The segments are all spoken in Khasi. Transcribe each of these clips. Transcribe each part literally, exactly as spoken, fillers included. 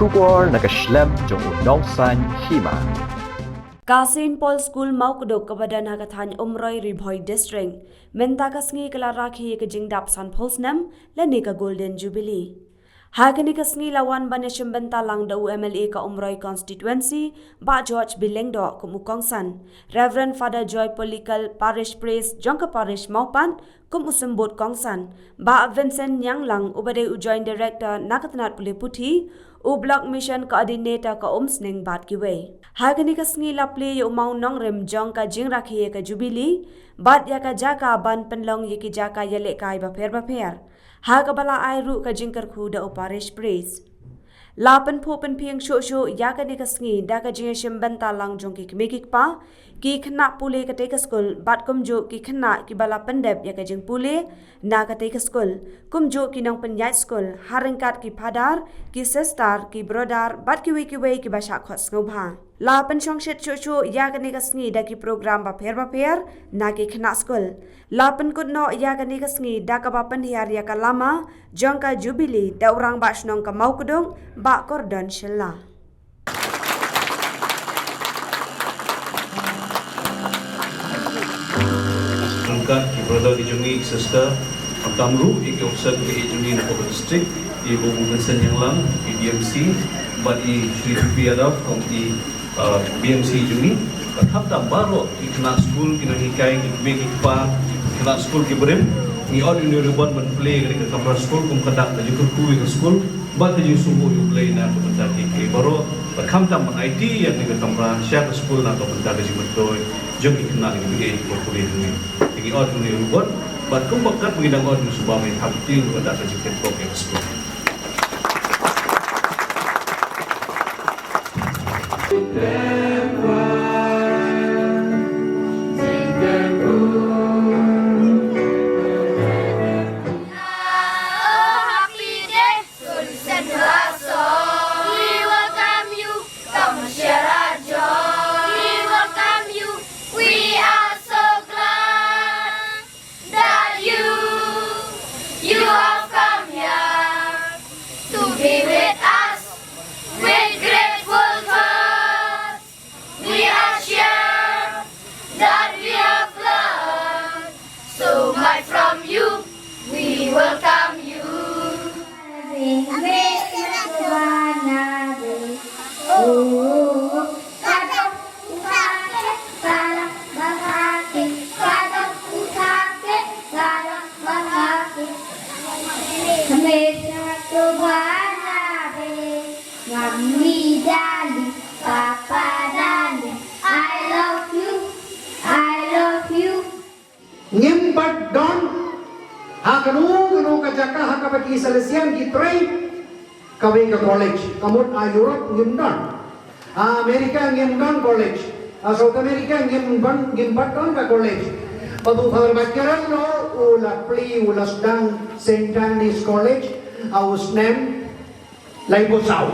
Khubor na ka shlem jong u nongsan hima. Ka Saint Paul School Mawkduk kaba don ha ka thaiñ Umroi, Ri Bhoi District, mynta ka sngi ka la rakhe ïa ka jingdap sanphew snem lane ka Golden Jubilee. Ha kane ka sngi la wan ban ïashim bynta lang da u M L A ka Umroi Constituency, Bah George B Lyngdoh kum u kongsan, Reverend Father Joy Pollikal, Parish Priest jong ka Parish Mawpat, kum u symbud kongsan, Bah Vincent Nianglang uba dei u Joint Director na ka tnat pule puthi, u Block Mission Coordinator ka Umsning bad kiwei. Ha kane ka sngi la plie ïa u mawnongrim jong ka jingrakhe ïa ka Jubilee bad ïa ka jaka ban pynlong ïa ki jaka ïalehkai bapher bapher, ha kaba la ai ruh ka jingkyrkhu da u Parish Priest. La pynphuh pynphieng shuh shuh ïa kane ka sngi da ka jingïashim bynta lang jong ki kmie ki kpa, ki khynnah pule katei ka skul bad kumjuh ki khynnah kiba la pyndep ïa ka jingpule na katei ka skul, kumjuh ki nongpynïaid skul, ha ryngkat ki phadar, ki sister, ki brother bad kiwei kiwei kiba shah khot sngewbha. La pynshongshit shuh shuh ïa kane ka sngi da ki program bapher bapher na ki khynnah skul. La pynkut noh ïa kane ka sngi da kaba pynhiar ïa ka lama jong ka Jubilee da u Rangbah Shnong ka Mawkduk, Bah Kordon Shylla. Ryngkat ki brother ki jong ngi, ki sister, khamtam ruh ïa ki officer kiba ïeit jong ngi na poh district, ïa u Vincent Nianglang, ki D M C, bad i Shri P P Yadav kum i, uh, B M C jong ngi. Bad khamtam baroh ki khynnah skul, ki nonghikai, ki kmie ki kpa, ki khynnah skul kiba rim, ngi ot ïa une u ribbon ban plie ïa kane ka kamra skul kum ka dak ka jingkyrkhu ïa ka skul bad ka jingsngewbha ïa U Blei na ka bynta kiei kiei baroh. Bad khamtam ban aiti ïa kane ka kamra sha ka skul na ka bynta ka jingmyntoi jong ki khynnah kiba ïeit kiba pule hangne. Te ngi ot ïa une u ribbon bad kumba kat ba ngi dang ot ïa u suba, ngi kham tieng ruh ka dak ka jingkyrkhu ïa ka skul. Oh, happy day, Sun Sen Raso. We welcome you, come share our joy. We welcome you, we are so glad that you, you have come here to be with us with grateful thoughts. We are sure that we have learned so much from you. We welcome you. Mommy, darling, Papa, darling, I love you, I love you. Ngim pat don ha kano kano ka jaka ha kaba ki Salesian ki trei kawei ka college. Ka mut ha Europe ngim don. Ha America ngim don college. Ha South America ngim don, ngim pat don ka college. Bad u Father Bakirano u la plie, u la sdang Saint Agnes College ha u snem laiphew saw,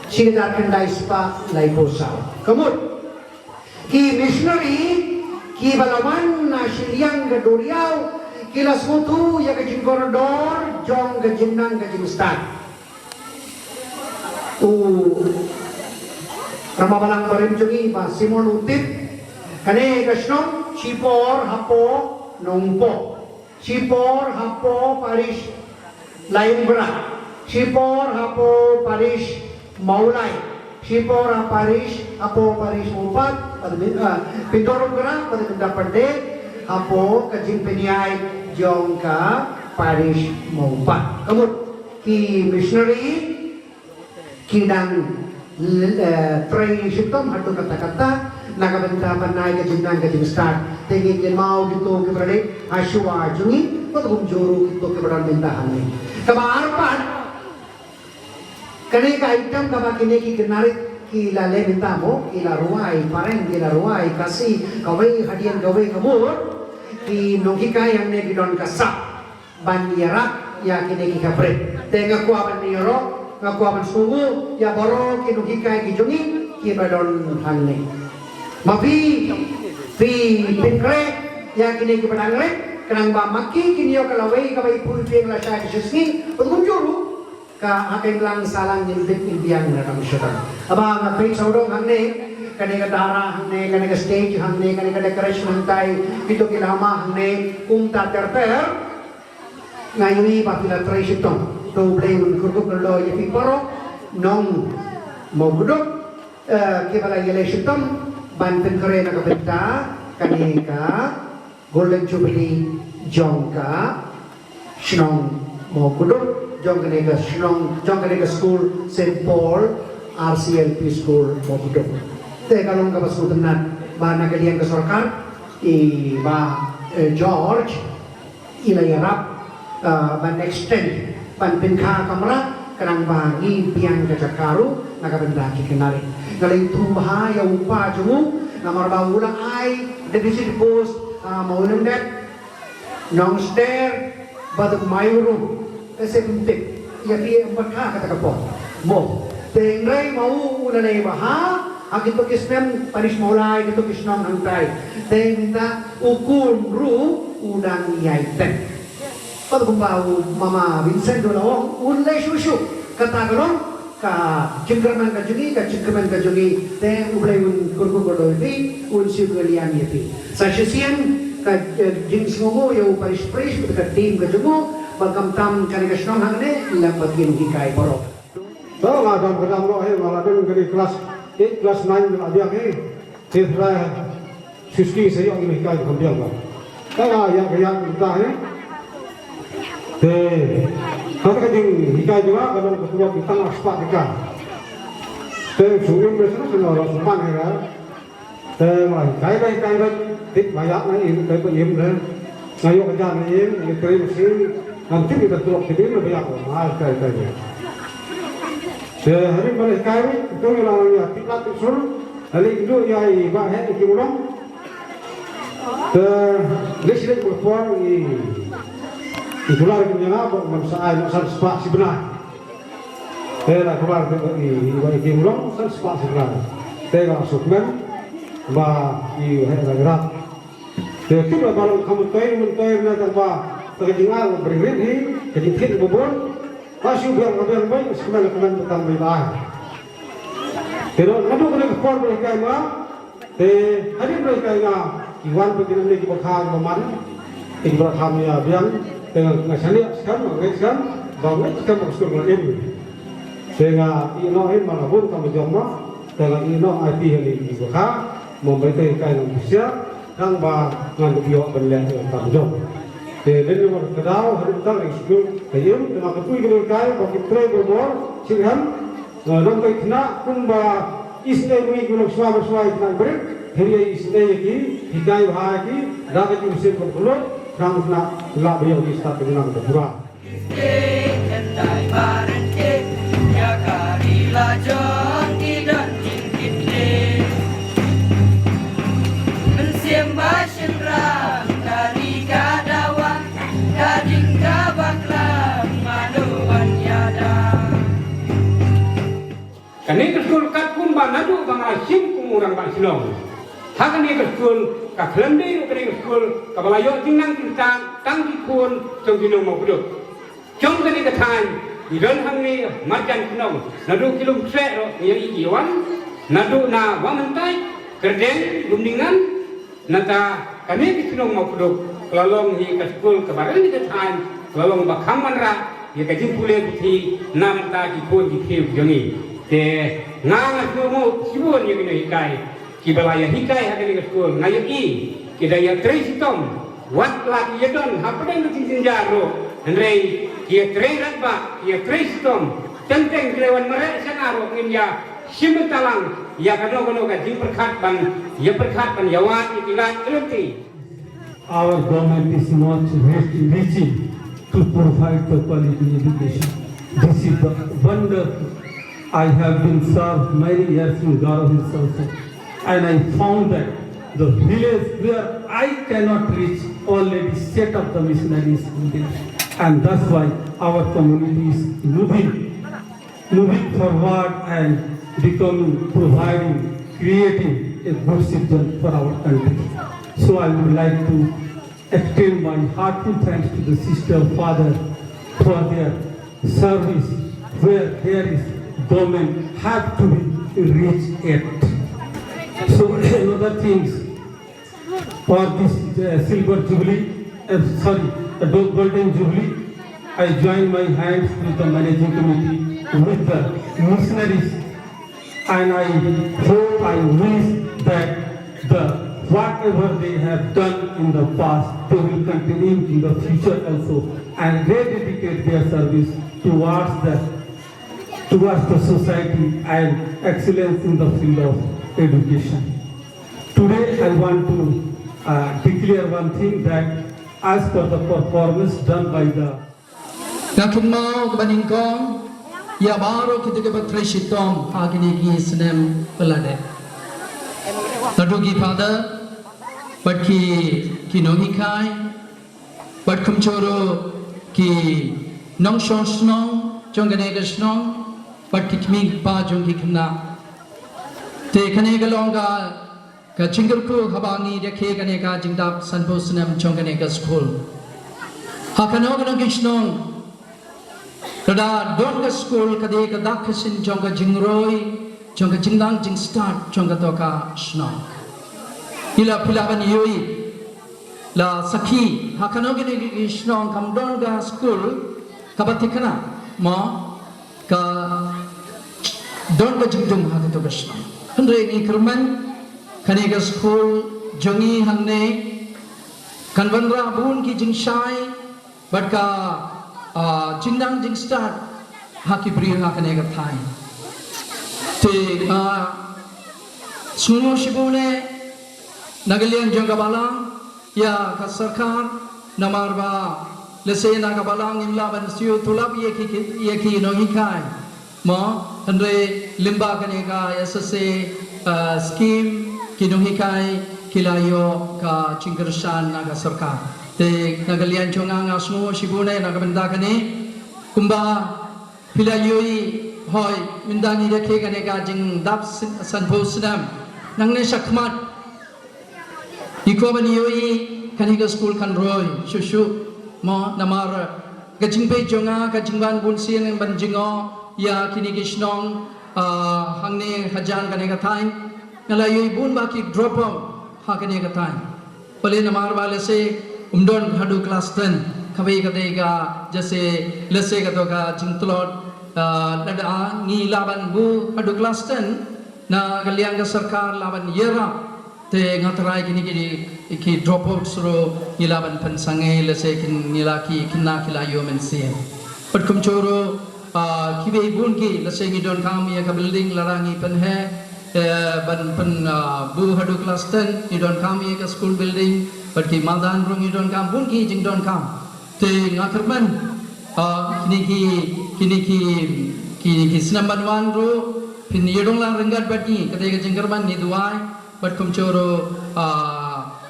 shi hajar khyndai spah laiphew saw. Ka mut, ki missionary kiba la wan na shiliang ka duriaw ki la sngewthuh ïa ka jingkordor jong ka jingnang ka jingstad. U rangbah balang barim jong ngi, Bah Simon, u tip kane ka shnong, shipor hapoh Nongpoh, shipor hapoh parish Laitumkhrah, shipor hapoh parish Mawlai, shipor ha parish, hapoh parish Mawpat, bad, ah, Pyndonkhrah, bad mynta pat de hapoh ka jingpynïaid jong ka parish Mawpat. Ka mut, ki missionary ki dang, eh, trei shitom haduh katta katta na ka bynta ban ai ka jingnang ka jingstad. Te ngi kynmaw kito kiba la leit ha shuwa jong ngi, bad kumjuh ruh kito kiba don mynta hangne. Kaba ar pat, kane ka item kaba kine ki khynnah rit ki la leh mynta mo, ki la rwai phareng, ki la rwai Khasi, kawei hadien kawei, ka mut ki nonghikai hangne ki don ka sap ban ïarap ïa kine ki khyndiat. Te nga kwah ban ïaroh, nga kwah ban sngewnguh ïa baroh ki nonghikai ki jong ngi kiba don hangne. Ma phi, phi pynkhreh ïa kine kiba dang rit, khnang ba ma ki kin ïoh ka lawei kaba i pyrshang lashai ka shisngi, bad kumjuh ruh Ka ha ka imlang sahlang ngin bit ngin biang na ka mission. Haba nga peit sawdong hangne, kane ka dara hangne, kane ka stage hangne, kane ka decoration hangtai, kito ki lama hangne, kumta ter ter. Nga ïohi ba phi la trei shitom. To U Blei un kyrkhu kyrdoh ïa phi baroh, nong Mawkduk, eh, kiba la ïaleh shitom ban pynkhreh na ka bynta kane ka Golden Jubilee jong ka shnong Mawkduk, jong kane ka shnong, jong kane ka skul Saint Paul R C L P School Mawkduk. Te ka long kaba sngewtynnat ba na ka liang ka sorkar, i Bah, eh, George, i la ïarap, eh, ban extend, ban pynkha kamra, khnang ba ngi biang ka jaka ruh na ka bynta ki khynnah. Nga la ïathuh bha ïa u kpa jong u, namar ba u la ai da visit post, ah, Mawlyndet, Nongsder, bad Maïu ruh, ka sep ym tip ïa phi ym pat kha kata ka por. Mo, te hynrei ma u u la leh bha ha kito ki snem, parish Mawlai, kito ki shnong hangtai. Te mynta u khun ruh u dang ïai tep. Bad kumba u Mama Vincent u la ong, un leh shuh shuh. Kata ka long ka jingkyrmen ka jong ngi, ka jingkyrmen ka jong ngi. Te U Blei un kyrkhu kyrdoh ïa phi, un siew kylliang ïa phi. Sa shisien ka, eh, jingsngewnguh ïa u parish priest bad ka team ka jong u, ba khamtam kane ka shnong hangne, lem bad ki nonghikai baroh. To nga dang ka dang noh hi, nga la don kane klas eight, klas nine nga la biang hi. Te trai Suski sa ïoh ïa ki nonghikai kham biang ba. Te nga ïa ka ïa ka ta hi. Te kata ka jinghikai jong nga ka long ka tuat ki tang spah ki ka. Te shu im re shu shu la shu man hi ra. Te ma hikai ba hikai ba, tip ba ïa nga im, te ba im re. Nga ïoh ka jan im, ngi trei machine, ngam tip ïa ka tuat ki im ba ïa ka ma hikai hikai. Te hadien ba la hikai, to ïa la ïa tip la tip sur, la leit ïa i Bah Heh Ïa Ki Mlong. Te leit leit ba por i, i kular ki ïa nga ba man sa ai, man san spah shi bnai. Te la kular te i, i Bah Ïa Ki Mlong san spah shi bnai. Te nga sukmen ba i heh la grap. Te tip la ba long kham myntoi myntoi na tang ba, te ka jingar ba bring rit hi, ka jingkit ba bun. Ba shu biang ka biang bai, shu kmen ka kmen ba tang bai ba. Te naduh kane ka por ba hikai nga, te hadien ba hikai nga, ki wan ba ki nang ne ki ba kha ba man, ki ba kha ïa biang, te nga shaniah skhem, nga ngeit skhem, ba ngeit skhem ba ka skur nga im. Te nga ïeh noh hi ma la bun ka ba jong ma, te nga ïeh noh ai ti ha ni ki ba kha, mo bai te hikai nga bisiar, tang ba ngan ïoh ban leh ïa ka ba jong. Te dei ma ka daw, hadien tang ïa skur, te im, te ma ka tui ki ba hikai, ba ki trei ba bor, sing hem, Nga dang kai khynnah kumba isynei ngi ki long shuwa ba shuwa i khynnah barit, hynrei isynei ïa ki, hikai bha ïa ki, da ka jingmynsiem kaba khlaiñ, khnang khynnah lah ba ïoh ki stad ka jingnang kaba pura. Mynsiem ba shynrang ka ri ka dawa, ka ding ka bakla mano ban ïada. Kane ka skul katkum ba naduh ba nga la shim kum u rangbah shnong. Ha kane ka skul ka khlem dei ruh kane ka skul kaba la ïoh jingnang jingtang tang ki khun jong ki nong Mawkduk. Jong kane ka thaiñ, ngi don hangne marjan ki nong, naduh ki Lum Khreh ruh ngi ïohi ki wan, naduh na Wah Myntait, Kyrdeng, Lumdingan, nangta kane ka shnong Mawkduk, ka la long hi ka skul kaba rem ïa ka thaiñ, ka la long ba kham wanrah ïa ka jingpule puthi na bynta ki khun ki kti jong ngi. Te nga nga sngewbha shibun ïa ki nonghikai. Kiba la ïa hikai ha kane ka skul, nga ïohi ki da ïa trei shitom, wat la ki ïa don hapdeng ka jingjynjar ruh, hynrei ki ïa trei rangbah, ki ïa trei shitom, teng teng ki la wan mareh shana ruh ngin ïa shim bynta lang ïa kano kano ka jingpyrkhat ban ïa pyrkhat ban ïa wad ïa ki lad ki lynti. Our government is not reach-, reaching to provide the quality education. This is the wonderful. I have been served many years in Garo Hills also, and I found that the village where I cannot reach already set up the missionaries in there, and that's why our community is moving moving forward and becoming, providing, creating a good citizen for our country. So I would like to extend my heartfelt thanks to the sister, father for their service where there is government have to be reached at. So another things for this uh, silver jubilee, uh, sorry, uh, golden jubilee, I join my hands with the managing committee, with the missionaries, and I hope, I wish that the whatever they have done in the past, they will continue in the future also and rededicate their service towards the towards the society and excellence in the field of education. Today, I want to uh, declare one thing, that as per the performance done by the Nga kynmaw kaba nyngkong ïa baroh kita kiba trei shitom ha kine ki snem ba la dep. Naduh ki father bad ki, ki nonghikai bad kumjuh ruh ki nongshong shnong jong kane ka shnong bad ki kmie ki kpa jong ki khynnah. Te kane ka long ka, ka jingkyrkhu haba ngi rakhe kane ka jingdap sanphew snem jong kane ka skul. Ha kano kano ki shnong, lada don ka skul, ka dei ka dak ka shin jong ka jingroi, jong ka jingnang jingstad jong kato ka shnong. Ngi la, phi lah ban ïohi, la sakhi, ha kano kano ki shnong kam don ka skul kaba thikna, mo, ka don ka jingdum ha kato ka shnong. Hynrei ngi kyrmen kane ka skul jong ngi hangne kan wanrah bun ki jingshai bad ka, ah, jingnang jingstad ha ki briew ha kane ka thaiñ. Te, ah, sngewnguh shibun eh na ka liang jong ka balang ïa ka sorkar, namar ba lehse na ka balang ngim lah ban siew tulop ïa ki, ki, ïa ki nonghikai. Mo, hynrei lyngba kane ka S S A, uh, scheme, ki nonghikai ki la ïoh ka jingkyrshan na ka sorkar. Te na ka liang jong nga, nga sngewnguh shibun eh na ka bynta kane. Kumba phi la ïohi, hooid, mynta ngi rakhe kane ka jingdap san, sanphew snem. Nangne shakhmat ngi kwah ban ïohi kane ka skul kan roi shuh shuh, mo, namar ka jingpeit jong nga, ka jingwan bunsien ban jngoh ïa kine ki shnong, ah, hangne hajan kane ka thaiñ, nga la ïohi bun ba ki drop out ha kane ka thaiñ. Balei? Namar ba lehse um don haduh klas ten, kawei ka dei ka, jase, lehse kato ka jingtlot, ah, lada ngi lah ban buh haduh klas ten, na ka liang ka sorkar lah ban ïarap. Te nga tharai kine ki, ki dropouts ruh ngi lah ban pynsangeh, lehse kin, ngi lah, ki khynnah ki lah ïoh mynsiem. Bad kumjuh ruh, ah, kiwei bun ki, lehse ngi donkam ïa ka building, lada ngi pynheh, eh, ban pyn, ah, buh haduh klas ten, ngi donkam ïa ka school building, bad ki madan ruh ngi donkam, bun ki jingdonkam. Te nga kyrmen, ah, kine ki, kine ki, kine ki snem ban wan ruh phin ïadon lang ryngkat bad ngi, kata ka jingkyrmen ngi duwai, bad kumjuh ruh, ah,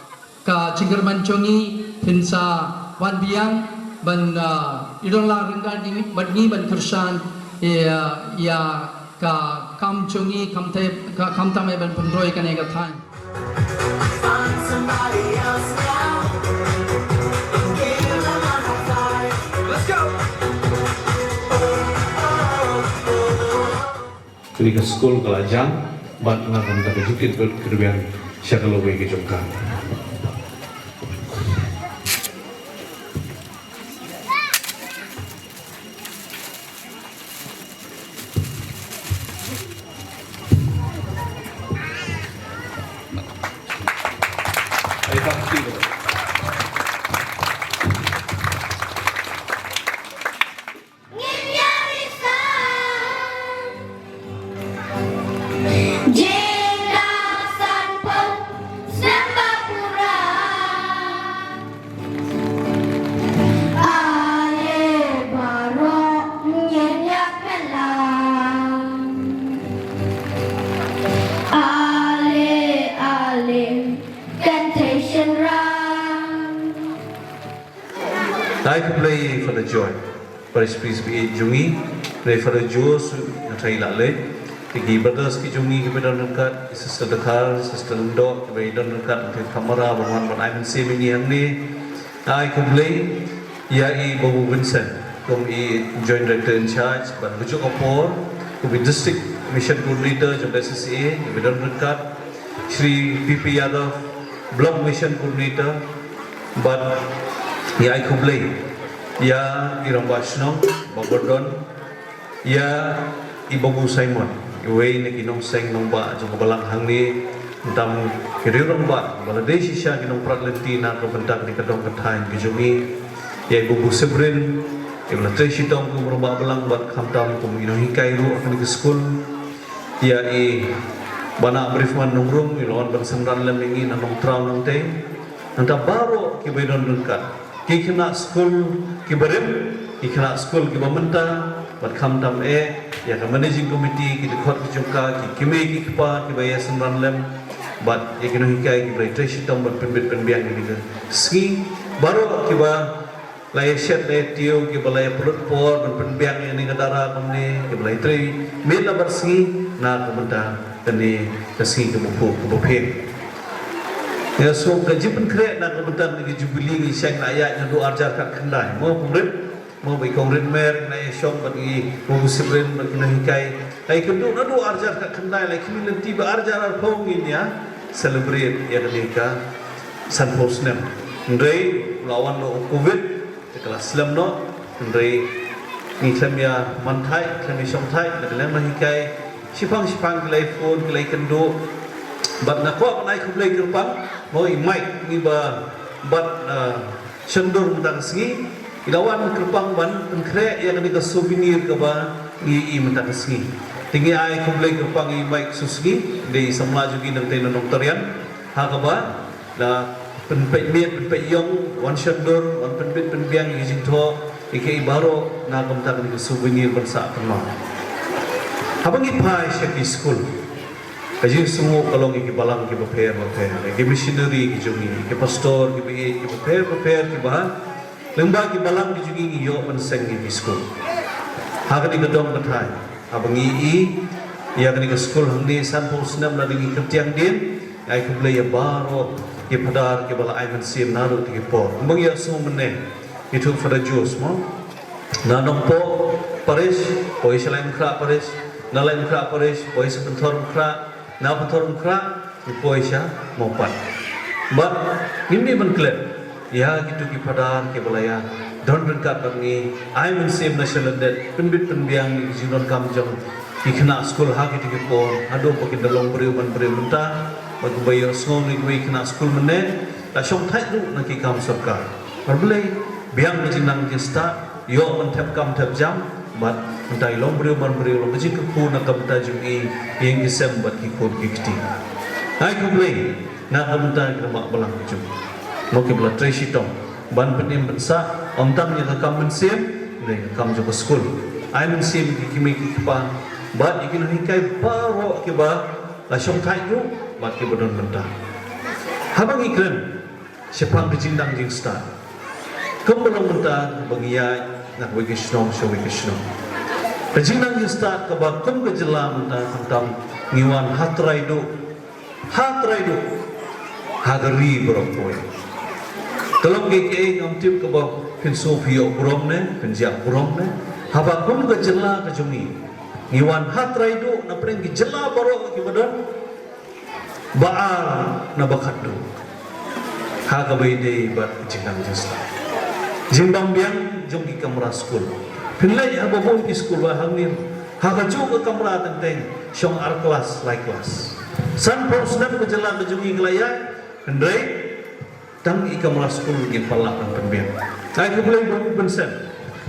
ka jingkyrmen jong ngi phin sa wan biang ban, ah, ïadon lang ryngkat bad ngi ban kyrshan ïa, ïa ka kam jong ngi, kam te, ka, khamtam eh ban pynroi kane ka thaiñ. Let's go. Kane ka skul ka la jan, bad nga kam da ka jukit bad ka rbiang sha ka lawei ka jong ka. Ngin ïa risan jingdap sanphew snem ba pura. Aye baroh ngin ïa kynlang. Ale ale kan thei shynrang. Dei khublei Father Joy, Parish Priest B A jong ngi, dei Father Joe Su, nga trai la leh. Te ki brothers ki jong ngi kiba don ryngkat, Sister Dakar, Sister Lyngdoh, kiba don ryngkat, te Tamara, ban wan ban ai mynsiem ïa ngi hangne. Dei khublei ïa i Babu Vincent. Kum i Joint Director in Charge, bad ha kajuh ka por kum i District Mission Coordinator jong ka S S A, kum i don ryngkat Shri P P Yadav, Block Mission Coordinator, bad ïa ai khublei ïa i Rangbah Shnong Bah Gordon, ïa i Babu Simon, iwei na ki nongseng nongbah jong ka balang hangne, khamtam ki riew rangbah ba la dei shisha ki nongprat lynti na ka bynta kane ka dong ka thaiñ ka jong ngi, ïa i Babu Sibrin, iba la trei shitom kum u rangbah balang bad khamtam kum i nonghikai ruh ha kane ka skul, ïa i Bah Briefman Nongrum, iba la wan ban synran lem ïa ngi na Nongtraw Nongtei, nangta baroh kiba ïadon ryngkat, ki khynnah skul kiba rim, ki khynnah skul kiba mynta, bad khamtam eh ïa ka Managing Committee, ki dkhot ki jong ka, ki kmie ki kpa kiba ïa synran lem, bad ïa ki nonghikai kiba la trei shitom bad pynbit pynbiang ïa kane ka sngi, baroh kiba la ïa shet la ïa tiew, kiba la ïa pynlut por ban pynbiang ïa kane ka dara kumne, kiba la ïa trei miet la bad sngi na ka bynta kane ka sngi kaba phuh kaba phieng. Nga sngew ka jingpynkhreh na ka bynta kane ka Jubilee ngi shong la ïa naduh arhajar khatkhyndai. Mo Kong Rit, mo ba i Kong Rit Mer, ngi la ïa shong bad i Babu Sibrin bad ki nonghikai, la ïa kynduh naduh arhajar khatkhyndai, la ïa khmih lynti ba arhajar arphew ngin ïa celebrate ïa kane ka sanphew snem. Hynrei la wan noh u Covid, te ka la slem noh, hynrei ngi khlem ïa man thait, khlem ïa shong thait, la ka liang nonghikai shiphang shiphang ki la ïa phone, ki la ïa kynduh. Bad nga kwah ban ai khublei kyrpang, mo i Mike, ngi ba bat, ah, shon dur mynta ka sngi, i la wan kyrpang ban pynkhreh ïa kane ka souvenir kaba ngi ïohi mynta ka sngi. Te ngi ai khublei kyrpang ïa i Mike Susngi, dei i samla jong ngi nangtei na Nongtarian, ha kaba la pynpeit miet, pynpeit ïong, wan shon dur, wan pynbit pynbiang ïa ki jingthoh, ïa kiei baroh na ka bynta kane ka souvenir ban sah kynmaw. Haba ngi phai sha ki skul, ka jingsngew ka long ïa ki balang kiba pher bapher, ïa ki missionary ki jong ngi, ïa ki pastor kiba ïeit kiba pher bapher kiba lyngba ki balang ki jong ngi ngi ïoh ban seng ïa ki skul. Ha kane ka dong ka thaiñ, haba ngi ïohi ïa kane ka skul hangne sanphew snem lada ngi kyntiang dien, ai khublei ïa baroh ki phadar kiba la ai mynsiem naduh kata ka por. Kumba ngi ïohsngew mynne, ïa u Father Jules mo, na Nongpoh Parish poi sha Laitumkhrah Parish, na Laitumkhrah Parish poi sha Pynthorumkhrah, na Pynthorumkhrah ngi poi sha Mawpat. Bad ngim dei ban klet ïa kito ki phadar kiba la ïa don ryngkat bad ngi, ai mynsiem na shalyndet, pynbit pynbiang ïa ki jingdonkam jong ki khynnah skul ha kito ki por, haduh ba kin da long briew man briew mynta. Bad kumba ïohsngew na kiwei ki khynnah skul mynne, la shong thait ruh na ki kam sorkar. Bad balei, biang ka jingnang jingstad, ïoh ban thep kam thep jam, bad mynta i long briew man briew, long ka jingkyrkhu na ka bynta jong i, ïing ki sem bad ki khun ki kti. Ai khublei na ka bynta ki rangbah balang ki jong ngi, mo, kiba la trei shitom ban pynim pynsah, ym tang ïa ka kam mynsiem, hynrei ka kam jong ka skul. Ai mynsiem ïa ki kmie ki kpa bad ïa ki nonghikai baroh kiba la shong thait ruh bad kiba don mynta. Haba ngi kren shaphang ka jingnang jingstad, kumba long mynta ba ngi ïaid na kawei ka shnong sha kawei ka shnong, ka jingnang jingstad kaba kum ka jylla mynta, khamtam ngi wan ha trai duh, ha trai duh, ha ka ri baroh kawei. Ka long kaei kaei ngam tip kaba phin sngewthuh burom ne phin jah burom ne, haba kum ka jylla ka jong ngi, ngi wan ha trai duh na pdeng ki jylla baroh kiba don, ba ar na ba khatduh ha kaba ïadei bad ka jingnang jingstad. Jingbam biang jong ki kamra skul. Phin leit ha bun ki skul ba hangne, ha kajuh ka kamra teng teng shong ar klas, lai klas. Sanphew snem ka jylla ka jong ngi ka la ïaid, hynrei tang i kamra skul ngim pat lah ban pynbiang. Ai khublei Babu Vincent.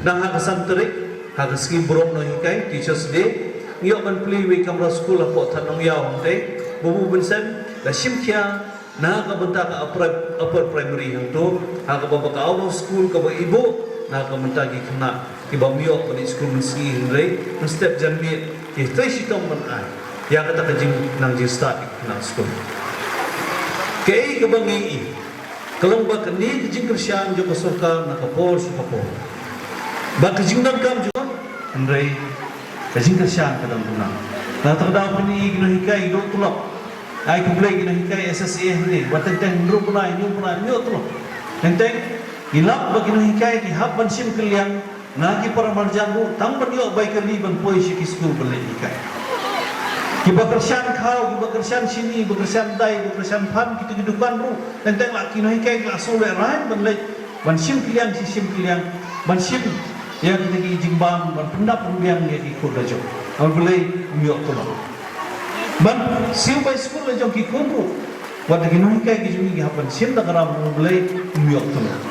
Nang ha ka san tarik, ha ka sngi burom nonghikai, Teachers' Day, ngi ïoh ban plie iwei i kamra skul hapoh Thad Nongïaw hangtei. Babu Vincent la shim khia na ka bynta ka upper, upper primary hangto, ha kaba ba ka out of school kaba i buh na ka bynta ki khynnah kiba ym ïoh ban leit skul mynsngi, hynrei mynstep janmiet ki trei shitom ban ai ïa kata ka jingnang jingstad ïa ki khynnah skul. Kaei kaba ngi ïohi, ka long ba kane ka jingkyrshan jong ka sorkar na ka por sha ka por, ba ka jingdonkam jong ka, hynrei ka jingkyrshan ka dang duna. Na kata ka daw phin ïohi ki nonghikai ki duh tulop. Ai khublei ki nonghikai S S A hangne, ba teng teng hynriew bnai, hynñiew bnai, hynñiew tulop. Teng teng ngi lap ba ki nonghikai ki hap ban shim kylliang Na ki para marjan ruh tang ban ïoh bai kali ban poi sha ki skul ban leit hikai. Kiba kyrshan khaw, kiba kyrshan shini, ba kyrshan dai, ba kyrshan phan, kita ki dukan ruh teng teng la ki nonghikai ki la sngewlehrain ban leit ban shim kylliang, shi shim kylliang, ban shim ïa kita ki jingbam, ban pyndap pynbiang ïa ki khun lajong. Namar balei? Ym ïoh tulop. Ban siew bai skul lajong ki khun ruh, wat da ki nonghikai ki jong ngi ki hap ban shim da ka ram, namar balei? Ym ïoh tulop.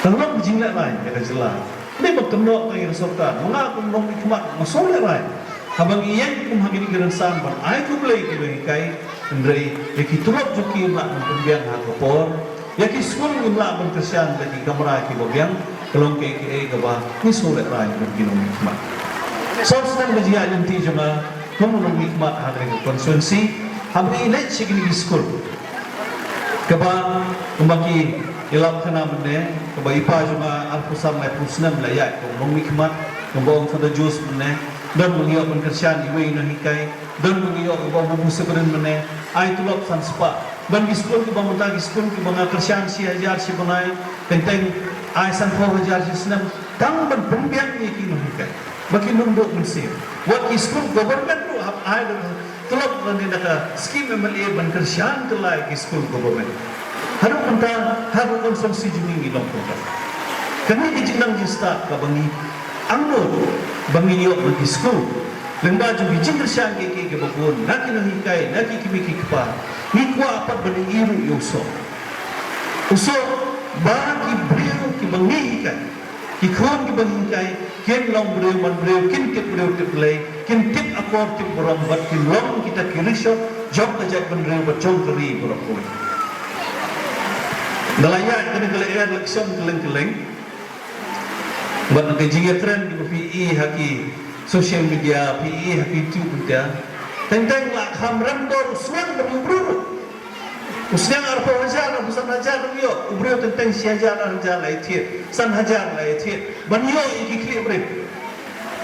Ka long ka jinglehrain ïa ka jylla. Dei ban kynnoh ka ïa ka sorkar, ma nga kum u nongmihkhmat nga sngewlehrain. Haba ngi ïeng kum ha kine ki rynsan ban ai khublei ki nonghikai, hynrei ïa ki tulop jong ki ym lah ban pynbiang ha ka por. Ïa ki skul ngim lah ban kyrshan da ki kamra kiba biang. Ka long kaei kaei kaba ngi sngewlehrain kum ki nongmihkhmat. Saw snem ka jingïaid lynti jong nga kum u nongmihkhmat ha kane ka constituency, haba ngi leit sha kine ki skul. Kaba, kumba ki ïalap khana mynne, kaba i pa jong nga arphew san laiphew snem la ïaid kum u nongmihkhmat, kumba ong Father Joseph mynne, don ba ngi ïoh ban kyrshan iwei i nonghikai, don ba ngi ïoh, kumba ong Babu Severin mynne, ai tulop san spah. Ban ki skul kiba mynta, ki skul kiba nga kyrshan shi hajar shi bnai, teng teng ai sanphew hajar shi snem, tang ban pynbiang ïa ki nonghikai ba kin ym duh mynsiem. Wat ki skul government ruh hap ai da ka tulop lane da ka skim M L A ban kyrshan kylla ïa ki skul government. Haduh mynta ha ka constituency jong ngi ngi long kumta. Kane ka jingnang jingstad kaba ngi angnud ba ngin ïoh na ki skul, lyngba jong ki jingkyrshan kiei kiei kiba bun na ki nonghikai, na ki kmie ki kpa, ngi kwah pat ban ïohi ruh ïa u soh. U soh ba ki briew kiba ngi hikai, ki khun kiba ngi hikai, kin long briew man briew, kin tip briew tip Blei, kin tip akor tip burom, bad kin long kita ki rishot jong ka jaitbynriew bad jong ka ri baroh kawei. Da la ïaid kane ka lyer election kylleng kylleng, bad ka jingïakren kiba phi i ha ki social media, phi i ha ki YouTube mynta, teng teng la kham rem dor u sniang bad u briew. U sniang arphew hajar, arphew san hajar ruh ïoh, u briew teng teng shi hajar, ar hajar la ïathied, san hajar la ïathied ban ïoh ïa ki khlieh briew.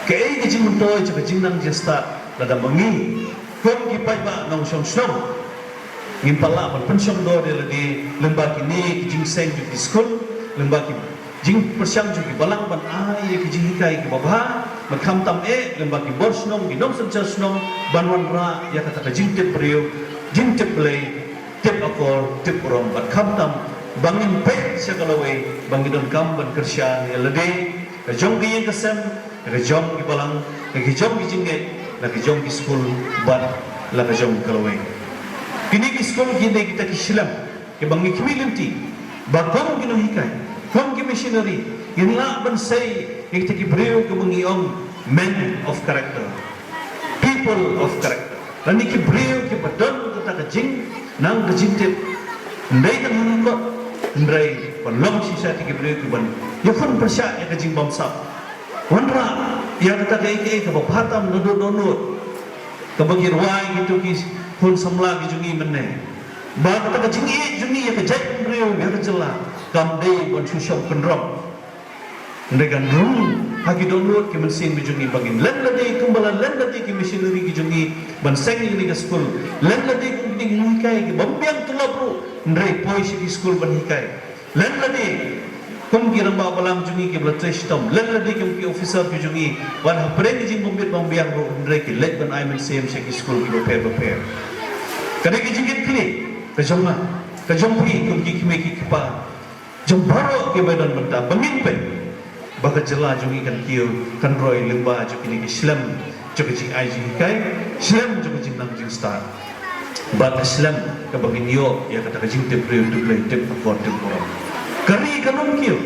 Kaei ka jingmyntoi jong ka jingnang jingstad lada ma ngi kum ki paidbah nongshong shnong ngim pat lah ban pynshong dor ïa lade lyngba kine ki jingseng jong ki skul, lyngba ki jingpyrshang jong ki balang ban ai ïa ki jinghikai kiba bha, bad khamtam eh lyngba ki bor shnong, ki nongsynshar shnong, ban wanrah ïa kata ka jingtip briew, jingtip Blei, tip akor, tip burom, bad khamtam ba ngin peit sha ka lawei, ba ngin donkam ban kyrshan ïa lade, ka jong ka ïing ka sem, ka jong ki balang, ka jong ki jingngeit, la ka jong ki skul, bad la ka jong ka lawei. Kine ki skul ki dei kita ki shlem kiba ngi khmih lynti ba kum ki nonghikai, kum ki missionary, ngin lah ban sei ïa kita ki briew kiba ngi ong men of character, people of character, lane ki briew kiba don kata ka jingnang ka jingtip. Ym dei tang ha kot, hynrei ban long shisha kita ki briew kiban ïakhun pyrshah ïa ka jingbamsap. Wanrah ïa kata kaei kaei kaba bha tam naduh dohnud, kaba ngi rwai kito ki khun samla ki jong ngi mynne, ba kata ka jingïeit jong ngi ïa ka jaitbynriew, ïa ka jylla, kam dei ban shu shong kynrong. Hynrei kan rung ha ki dohnud ki mynsiem ki jong ngi, ba ngin len lade kumba la len lade ki missionary ki jong ngi ban seng ïa kane ka skul, len lade kum kine ki nonghikai ki bym biang tulop ruh, hynrei poi sha ki skul ban hikai. Len lade kum ki rangbah balang jong ngi kiba la trei shitom, len lade kum ki officer ki jong ngi, bad hapdeng ki jingbym bit bym biang ruh, hynrei ki leit ban ai mynsiem sha ki skul kiba pher bapher. Ka dei ka jingkitkhlieh ka jong nga, ka jong phi kum ki kmie ki kpa, jong baroh kiba don mynta, ba ngin peit ba ka jylla jong ngi kan kiew, kan roi lyngba jong kine ki shlem jong ka jingai jinghikai, shlem jong ka jingnang jingstad, bad ka shlem kaba ngin ïoh ïa kata ka jingtip briew tip Blei, tip akor tip burom. Ka ri kan ym kiew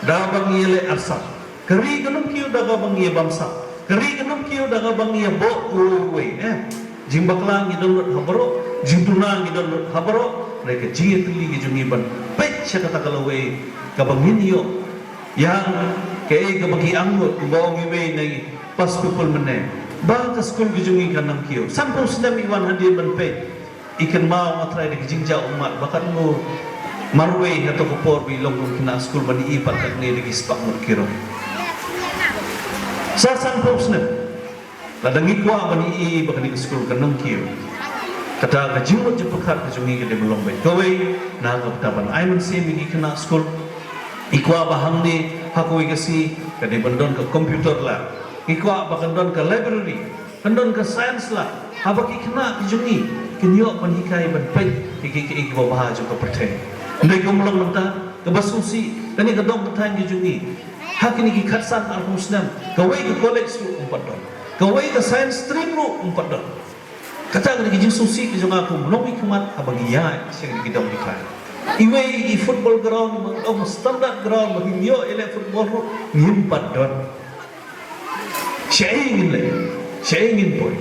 da ba ngi ïaleh arsap. Ka ri kan ym kiew da kaba ngi ïabamsap. Ka ri kan ym kiew da kaba ngi ïaboh uwei uwei, eh. Jingbakla ngi don lut ha baroh, jingduna ngi don lut ha baroh. Hynrei ka jingïatylli ka jong ngi ban peit sha kata ka lawei kaba ngin ïoh ïa kaei kaba ngi angnud, kumba ong iwei na ki past pupil mynne, ba ka skul ka jong ngi kan nang kiew. Sanphew snem i wan hadien ban peit. I kynmaw, nga Trai, da ka jingjia ummat ba katno marwei hato ka por ba i long kum khynnah skul ban ïohi pat katne da ki spah ngut ki rong. Sa sanphew snem. Lada ngi kwah ban ïohi ba kane ka skul kan nang kiew, kata ka jingmut jingpyrkhat ka jong ngi ka dei ban long beit kawei, na ka bynta ban ai mynsiem ïa ki khynnah skul. I kwah ba hangne ha kawei ka sngi Ka dei ban don ka computer lab. Ngi kwah ba kan don ka library, kan don ka science lab. Haba ki khynnah ki jong ngi kin ïoh ban hikai ban peit ïa ki, ki, ki ba bha jong ka pyrthei. Hynrei kumba long mynta, kaba sngewsih, kane ka dong ka thaiñ ki jong ngi, ha kine ki khatsan arphew snem, kawei ka college ruh ym pat don, kawei ka science stream ruh ym pat don. Kata ka dei ka jingsngewsih ka jong nga kum u nongmihkhmat haba ngi ïaid sha kine ki dong ki thaiñ. Iwei i football ground, ba ong standard ground, ba ngim ïoh ïaleh football ruh ngim pat don. Shaei ngin leit, shaei ngin poi?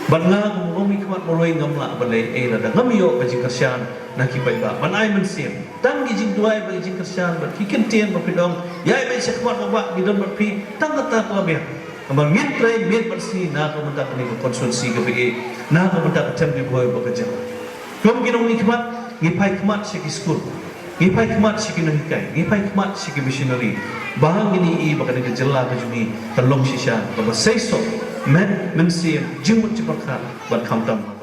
Bad nga kum u nongmihkhmat marwei ngam lah ban leh ei lada ngam ïoh ka jingkyrshan na ki paidbah ban ai mynsiem. Tang ki jingduwai bad ki jingkyrshan bad ki kyntien ba phi ong, ïai beit shakhmat, ba ngi don bad phi, tang kata ka la biang. Namar ngin trei miet bad sngi na ka bynta kane ka constituency kaba ïeit, na ka bynta ka Them Ri Bhoi bad ka jylla. Kum ki nongmihkhmat, ngi phai khmat sha ki skul, ngi phai khmat sha ki nonghikai, ngi phai khmat sha ki missionary. Ba ngin ïohi ba kane ka jylla ka jong ngi kan long shisha kaba seisoh, met, mynsiem, jingmut jingpyrkhat bad khamtam.